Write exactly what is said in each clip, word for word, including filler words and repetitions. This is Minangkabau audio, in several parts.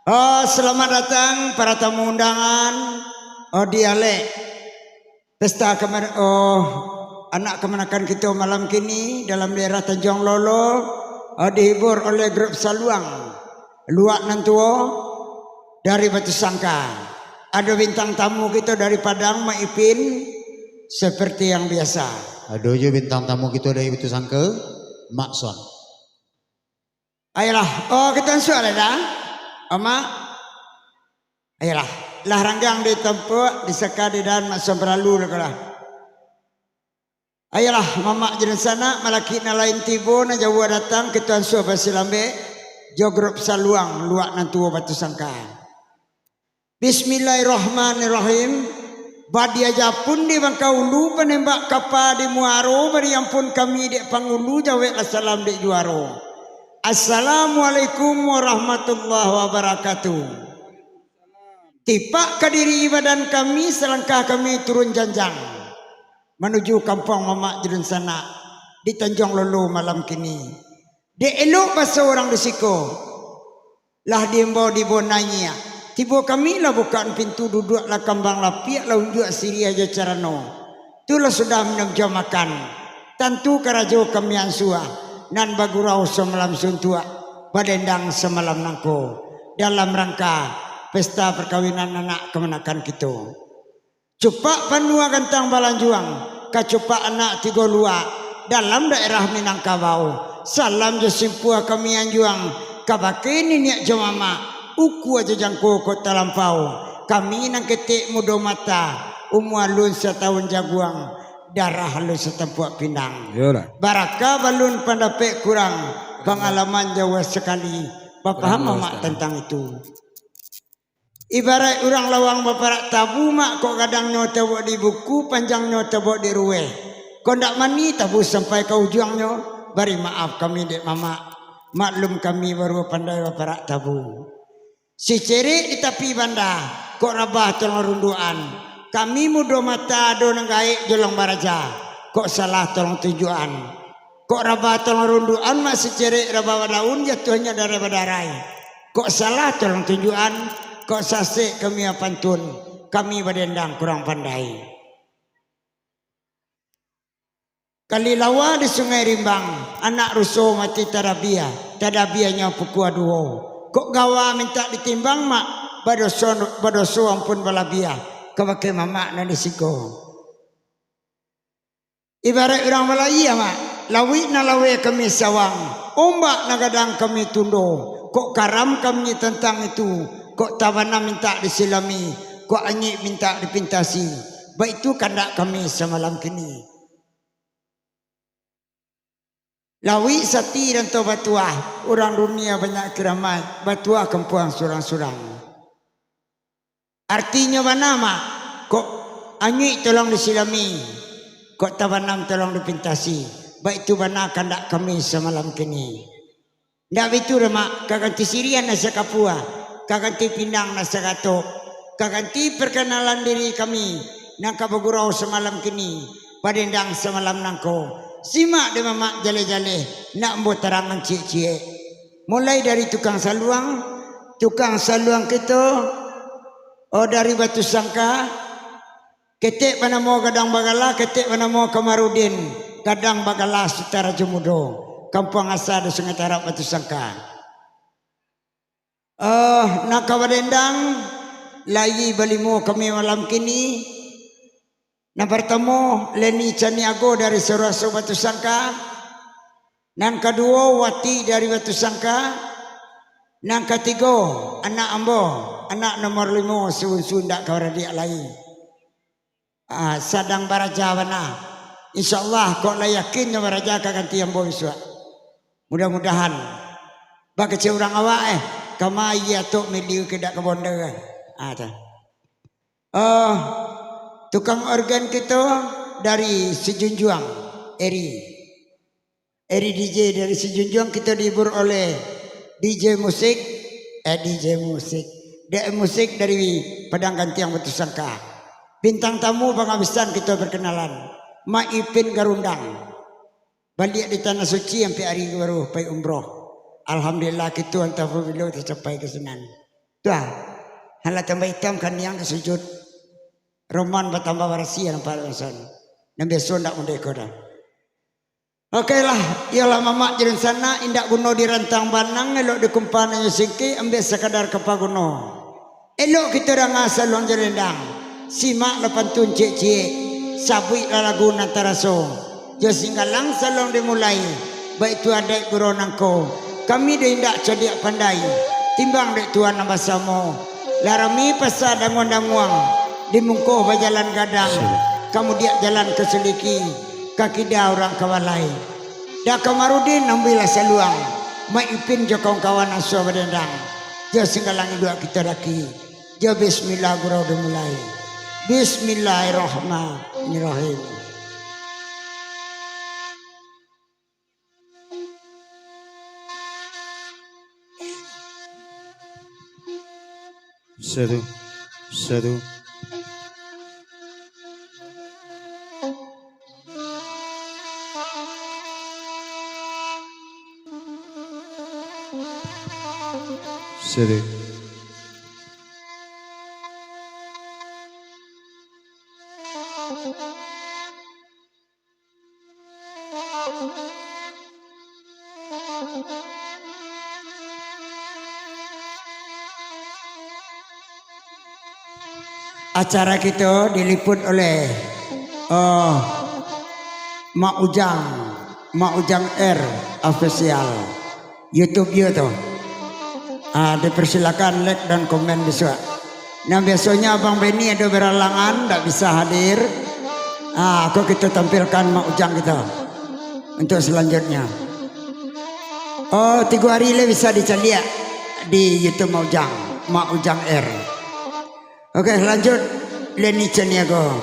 Oh, selamat datang para tamu undangan. Oh, di alek pesta kemana-, oh, anak kamanakan kito malam kini dalam daerah Tanjuang Lolo, oh, dihibur oleh grup Saluang, Luak Nan Tuo dari Batu Sangka. Ado bintang tamu kito dari Padang, Mak Ipin, seperti yang biasa. Ado jo bintang tamu kito dari Batu Sangka, Mak Son. Ayolah, oh, kito ansuak lah dah. Amak. Ayolah, lah ranggang di tampuak, disaka di dan Mak Son baralu lah ko lah. Ayolah, mamak jo dunsanak, malakik nan lain tibo, nan jauah datang, kito ansuak basilambek, jo grup Saluang, Luak Nan Tuo Batu Sangka. Bismillahirrahmanirrahim. Badia japun di Bangkaulu, panembak kapa di Muaro, bari ampun kami dek pangulu, jaweklah salam dek juaro. Assalamualaikum warahmatullahi wabarakatuh. Tipak ka diri badan kami, salangkah kami turun janjang, manuju kampuang mamak jo dunsanak di Tanjuang Lolo malam kini. Dek elok baso urang di siko, lah diimbau di bonaiak. Tibo kami lah bukak pintu, duduaklah kambang lapiak, lah unjuak siriah jo carano. Tu lah sudah minum jo makan, tantu karajo kami ansuah, nan bagurau samalam suntuak, badendang samalam nangko, dalam rangka pesta parkawinan anak kamanakan kito. Cupak panuah gantang balanjuang, kacupak anak tigo luak, dalam daerah Minangkabau. Salam jo simpuah kami anjuang, kabake niniak jo mamak, ukua jo jangko kok talampau. Kami nan ketek mudo mata, umua alun satahun jaguang, darah alun satampuak pinang. Iyolah. Baraka balun pandapek kurang, pangalaman jauah sakali, bapaham mamak tantang itu. Ibaraik urang lawang baparak tabu, mak, kok gadangnyo tabuak di buku, panjangnyo tabuak di ruweh. Kok ndak mani tabu sampai ka ujuangnyo, bari maaf kami dek mamak. Maklum kami baru pandai baparak tabu. Sicerek di tapi banda, kok rabah tolong runduakan. Kami mudo mata ado nan gaek jolong baraja, kok salah tolong tunjuakan. Kok rabah tolong runduakan, mak, sicerek rabah badaun, jatuahnyo darah badarai. Kok salah tolong tunjuakan, kok sasek kami bapantun, kami badendang kurang pandai. Kalilawa di Sungai Rimbang, anak ruso mati tadabiah, tadabiahnyo pukua duo. Kok gawa mintak ditimbang, mak, badoso, badoso ampun balabiah, kabake mamak nan di siko. Ibaraik urang balayia, mak, lauik nan laweh kami sawang, ombak nan gadang kami tundo, kok karam kami tantang itu, kok tabanam mintak disilami, kok anyuik mintak dipintasi, baitu kandak kami samalam kini. Lauik sati danto batuah, urang dunia banyak kiramaik, batuah kampuang surang-surang. Artinyo bana, mak, kok anyuik tolong disilami, kok tabanam tolong dipintasi. Baitu bana kandak kami samalam kini. Ndak baitu doh, mak, ka ganti siriah nan sakapua, ka ganti pinang nan sagatok, ka ganti parkanalan diri kami, nan ka bagurau samalam kini, badendang samalam nangko. Simak dek mamak jaleh-jaleh, nak ambo tarangan ciek-ciek. Mulai dari tukang saluang, tukang saluang kito, oh, dari Batu Sangka, ketek banamo Gadang Bagala, ketek banamo Kamarudin, Gadang Bagala Sutarajo Mudo, kampuang asa di Sungai Tarab, Batu Sangka. Eh, nak ka badendang, lai balimo kami malam kini. Nan partamo, Leni Caniago dari Sarawaso Batu Sangka. Nan kaduo, Wati dari Batu Sangka. Nan katigo, anak ambo, anak nomor limo, suun-suun dak ka baradiak lai. Ah, sadang baraja bana. Insya Allah, kok lah yakin nyo baraja ka ganti ambo bisuak. Mudah-mudahan. Bakecek urang awak, eh, kama iya tok miliu ke dak ka bonda, eh. Ah, tu. Oh, tukang organ kito dari Sijunjuang, Eri. Eri D J dari Sijunjuang, kito dihibur oleh D J musik, eh, D J musik, D M musik dari Padang Gantiang Batu Sangka. Bintang tamu pangabisan kito perkenalan, Mak Ipin Garundang. Baliak di Tanah Suci ampek ari baru pai umroh. Alhamdulillah, kito antah pabilo tacapai ka sinan. Tu ah. Alah tambah itam kaniang di sujud. Roman batambah barasiah nampak langsung. Nan biaso ndak model ko doh. Oke lah, iyolah mamak jo dunsanak, indak guno dirantang banang, elok dikumpa nan nyo singkek, ambiak sakadar ka paguno. Elok kito danga saluang jo dendang, simaklah pantun ciek-ciek, sabuiklah lagu nan taraso. Jo Singgalang saluang dimulai, baitu adaik gurau nangko, kami dek indak cadiak pandai, timbang dek tuan nan basamo. Lah rami pasa danguang-danguang, di mungko bajalan gadang, kamudiak jalan ka Siliki, ka kida urang ka balai. Da Kamarudin ambiaklah saluang, Mak Ipin jo kawan-kawan asuah badendang, jo Singgalang induak kito daki, jo bismillah gurau dimulai. Bismillahirrahmanirrahim. Satu, satu. Satu. Acara kito diliput oleh, eh, Mak Ujang, Mak Ujang R Official. YouTube yo tu. Ah, dipersilakan like dan komen bisuak. Nah, biasonyo Abang Benny ado beralangan, ndak bisa hadir. Ah, ko kito tampilkan Mak Ujang kito untuk selanjutnya. Oh, tigo hari lai bisa dicaliak di YouTube Mak Ujang, Mak Ujang R. Oke, lanjut. Leni Caniago.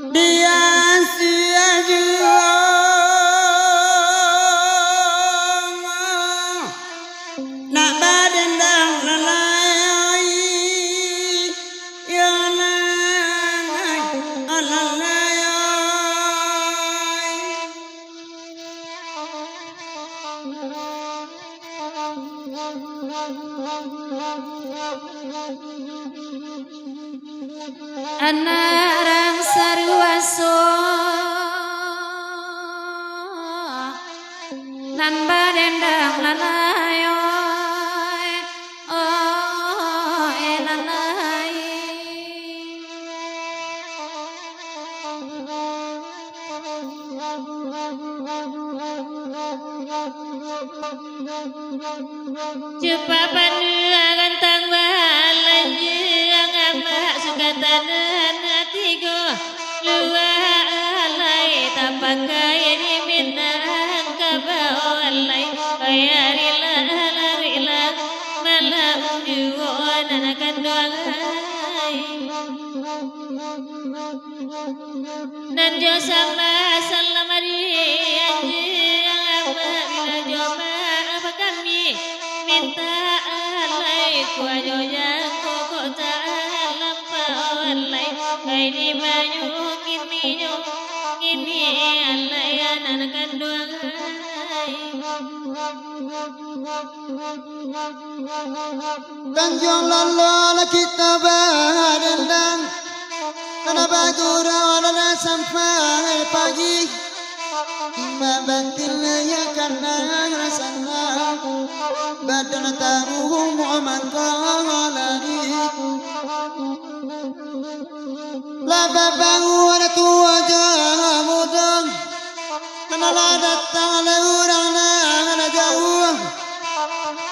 Dian sia juo nak badendang lalai, yo lai, lalai. Anak rang saruaso nan badendang lalai, oi, oi, lalai. Cupak panuah gantang balanjuang, amak suka tanan tigo luah alai, tapakai di Minangkabau alai. Oi, larilah, larilah, malam juo nan kanduang ai. Nan jo sambah salam di anjuang, apabila jo maaf kami mintak alai, kua jo jangko kok talampau alai. Ai di banyu kini nyo, kini alai nan kanduang ai. Tanjuang Lalo lah kita badendang, tanah bagurau lah sampai pagi. Imbak batin lah ya Sanang, sanang, badan taruh mangkalari. Lah babaru anak tua jo mudo, nan lah datang lah urang nan jauah.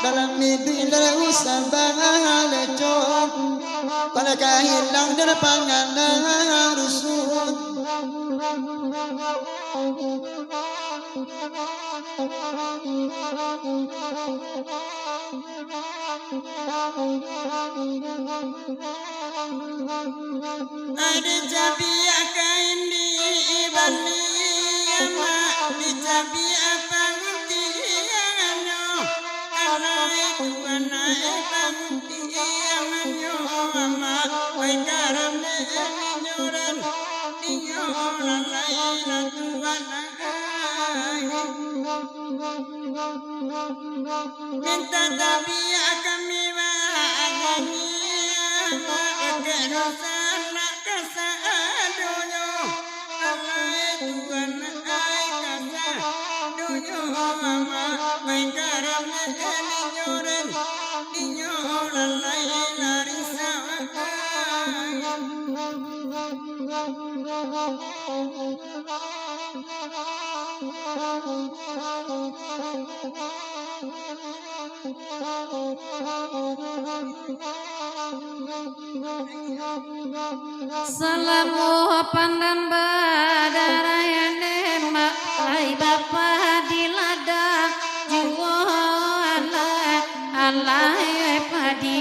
Dalam iduik indak usah baleco, kalau ka hilang dari pangan rusuh. Ai dicabiak kain di bali, amak, dicabiak pangantiannyo. Alai Tuhan, ai pangantiannyo, amak, ai karam dek dinyo den, dinyo lalai lah Tuhan ai. Mintak tabiak kami badanyi, akek dosa nak kasadonyo. Alai Tuhan ai kasadonyo, amak, ai karam dek dinyo den, dinyo lalai lah risau ai. Salamo pandan badarah, mak, ai bapadi ladang juo, alah, alah, padi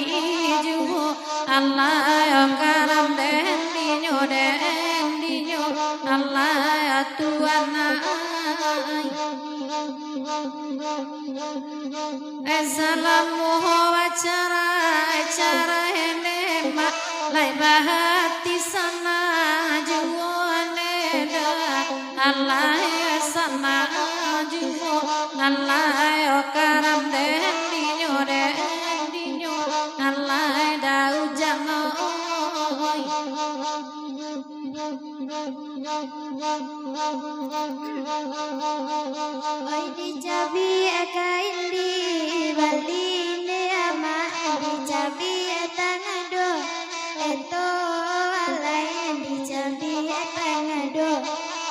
juo. Alah, karam den dinyo, den dinyo, alah, Tuhan ai. Eh, salamo acara, acara ene, mak, lai bahati sana juo neda. Alah, sana juo, alah, karam den dinyo, den dinyo, alah, da ujan, oi. Oi, dicabiak kain di bali ne, amak, dicabiak tangah do. Eto alai dicabiak tangah do.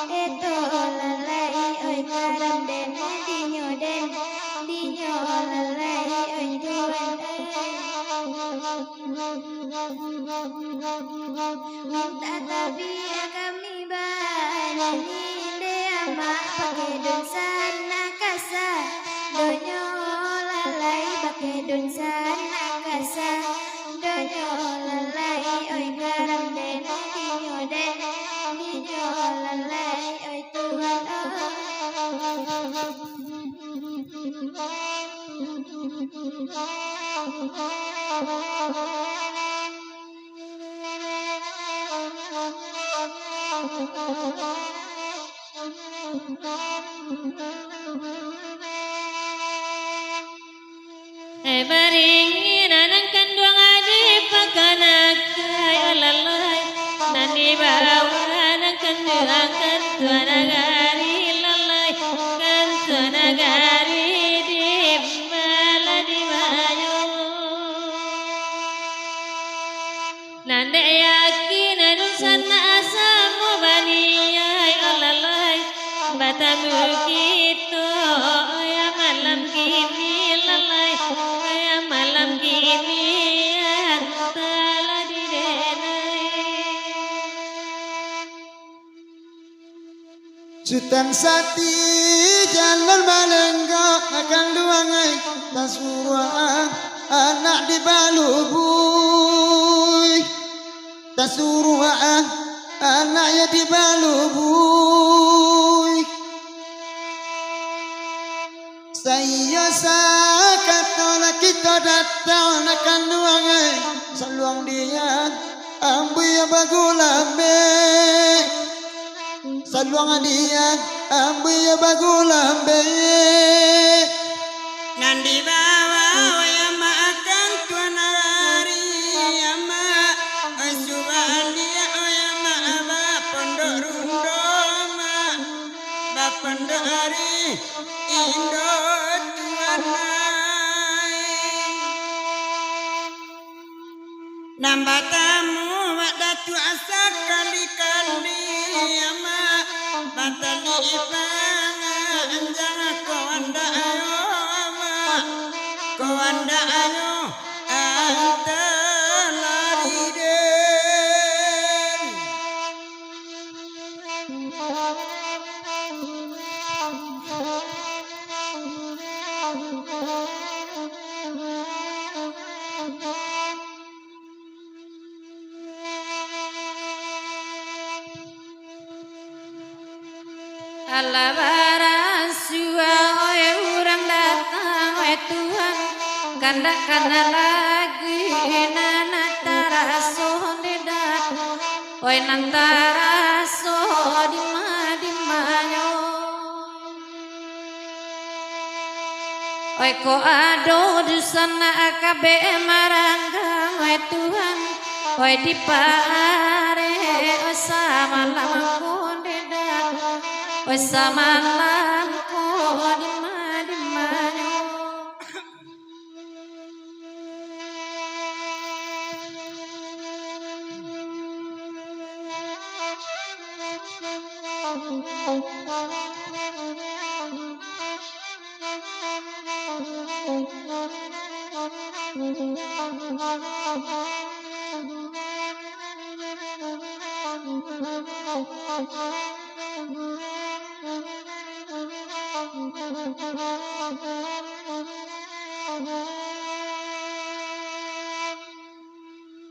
Eto lalai, oi, karam den dinyo, den dinyo lalai, oi, Tuhan ai. Mintak tabiak kami banyanyi, dek amak, pakai daun sanak kasa. Donyo lalai, pakai daun sanak kasa. Donyo lalai, oi, karam den dinyo, den dinyo lalai, oi, Tuhan ai. Eh, baringin nan kanduang adi pakanakai alalai, nan dibawa nan kanduang kantua nagari lalai, kantua nagari di malah di bayo. Nan dek yakin dunsanak samo baniai alalai, batamu kito, ya malam kini lalai, ya malam kini, ya talah didenai. Sutan Sati jalan malenggok, akan luangai tasuruah anak di balubui. Tasuruah anak ya di balubui. Saiyo sakato lah kito datang nak kanduang ai. Saluang dia ambuih ya bagulambek. Saluang dia ambuih ya bagulambek. Nan dibawa oya makan tuan ari amak. Subahan dia oya mak bapondok rundo mak. Bapondok ari. Indo Tuhan ai. Nan batamu Mak Datuak sakali-kali, Amak, batali panganjang ko andak ayo, Amak, ko andak ayo, antalariden. Alah barasuah, oi, urang datang, oi Tuhan, kandak kana lagi nan taraso dedak, oi, nan taraso dima-dimanyo. Oi, kok ado dusanak kabek maranggang, oi Tuhan, oi, dipaarek, oi, samalam ko dedak, oi, samalam ko dima-dimanyo.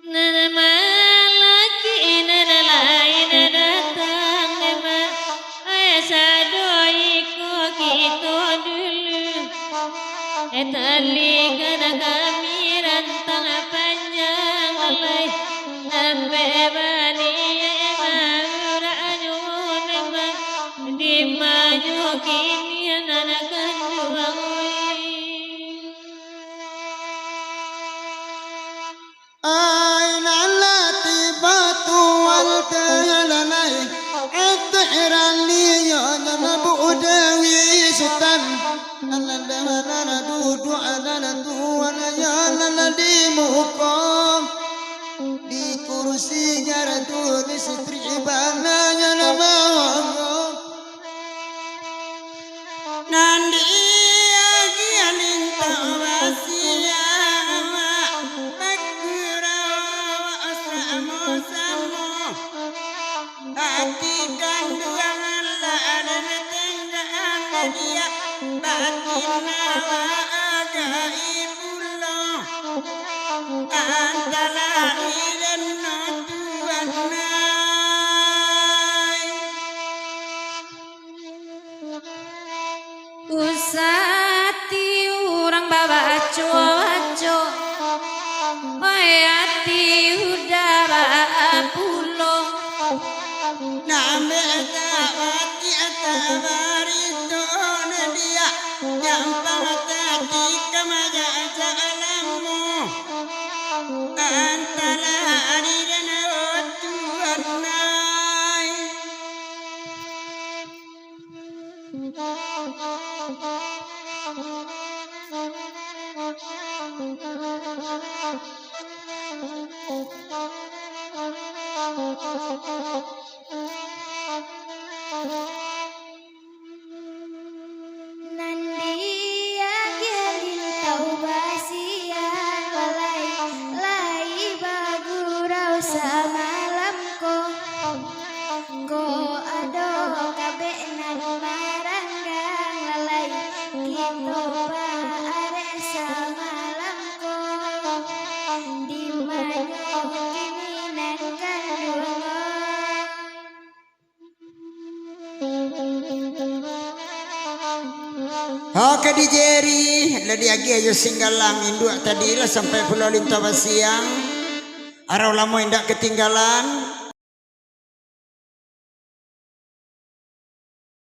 Nan malaki nan lain datang, Mak. Ai sado iko kito dulu. Eh, talikan kami rantang panjang lai. Sampai baliak mauraknyo, Mak. Dimanyo kini nan kanduang, oi. Ai nan lah tiba tuan tahalanai, etek raliyo nan budawi sutan, nan dah nan duduak nan tuan yo nan di muko, di kursi jar tulis tribana yo nan mangko. Nan di agiah lintau basiang, bagurau samo-samo. Ati kanduang lah den tenggakan dia, batin awak gaib pulo. Antara iden no Tuhan ai. Usah ati urang babaco-baco, oi ati udah bapulo. Nambek ka ati ata barito ne dia, nyampang tadi ka maja-aja lamo. Antara adi dan Tuhan ai. Nan di agiah lintau basiang lai, lai bagurau samalam ko. Ko ado kabek nan maranggang lalai, kito paarek samalam ko. Dimanyo kini nan kanduang? Oke, di Jerry, lah diagiah jo singgalang induak tadi lah sampai pulo lintau basiang. Arau lamo indak ketinggalan.